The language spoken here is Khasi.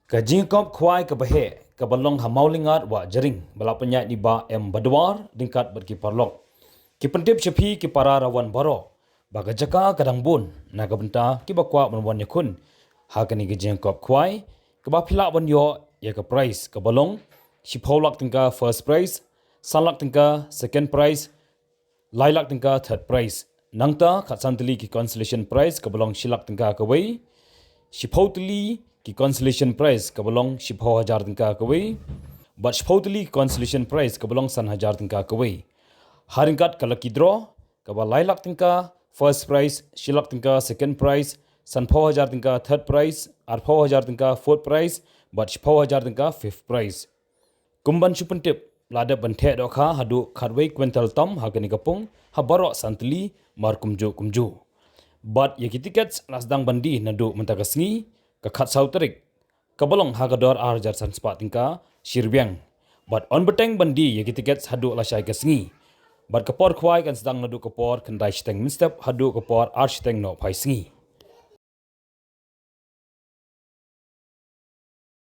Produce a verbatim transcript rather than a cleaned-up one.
Ka jingkop khwai kaba heh, kaba long ha Mawlyngngad Wahjaring, ba la pynïaid da i Bah M Badwar, ryngkat bad ki paralok. Ki pyntip sha phi ki para rawan baroh, ba ka jaka ka dang bun, na ka bynta kiba kwah ban wan ïakhun ha kane ka jingkop khwai, kaba phi lah ban ïoh ïa ka prize kaba long shiphew lak tyngka first prize, san lak tyngka second prize, lai lak tyngka third prize. Nangta khatsan tylli ki consolation prize kaba long shi lak tyngka kawei, shiphew tylli ki consolation prize kaba long shiphew hajar tyngka kawei, bad shiphew tylli ki consolation prize kaba long san hajar tyngka kawei. Ha ryngkat ka lucky draw, kaba lai lak tyngka first prize, shi lak tyngka second prize, sanphew hajar tyngka third prize, arphew hajar tyngka fourth prize, bad shiphew hajar tyngka fifth prize. Kum ban shu pyntip, la dep ban theh dohkha haduh khatwei kwintal tam ha kane ka pung, ha baroh san tylli mar kumjuh kumjuh. Bad ïa ki tickets la sdang ban die naduh mynta ka sngi, ka khatsaw tarik, kaba long ha ka dor ar hajar san spah tyngka shi rbiang. Bad yn bteng ban die ïa ki tickets haduh lashai ka sngi. Bad ka por khwai kan sdang naduh ka por khyndai shiteng mynstep haduh ka por ar shiteng nohphai sngi.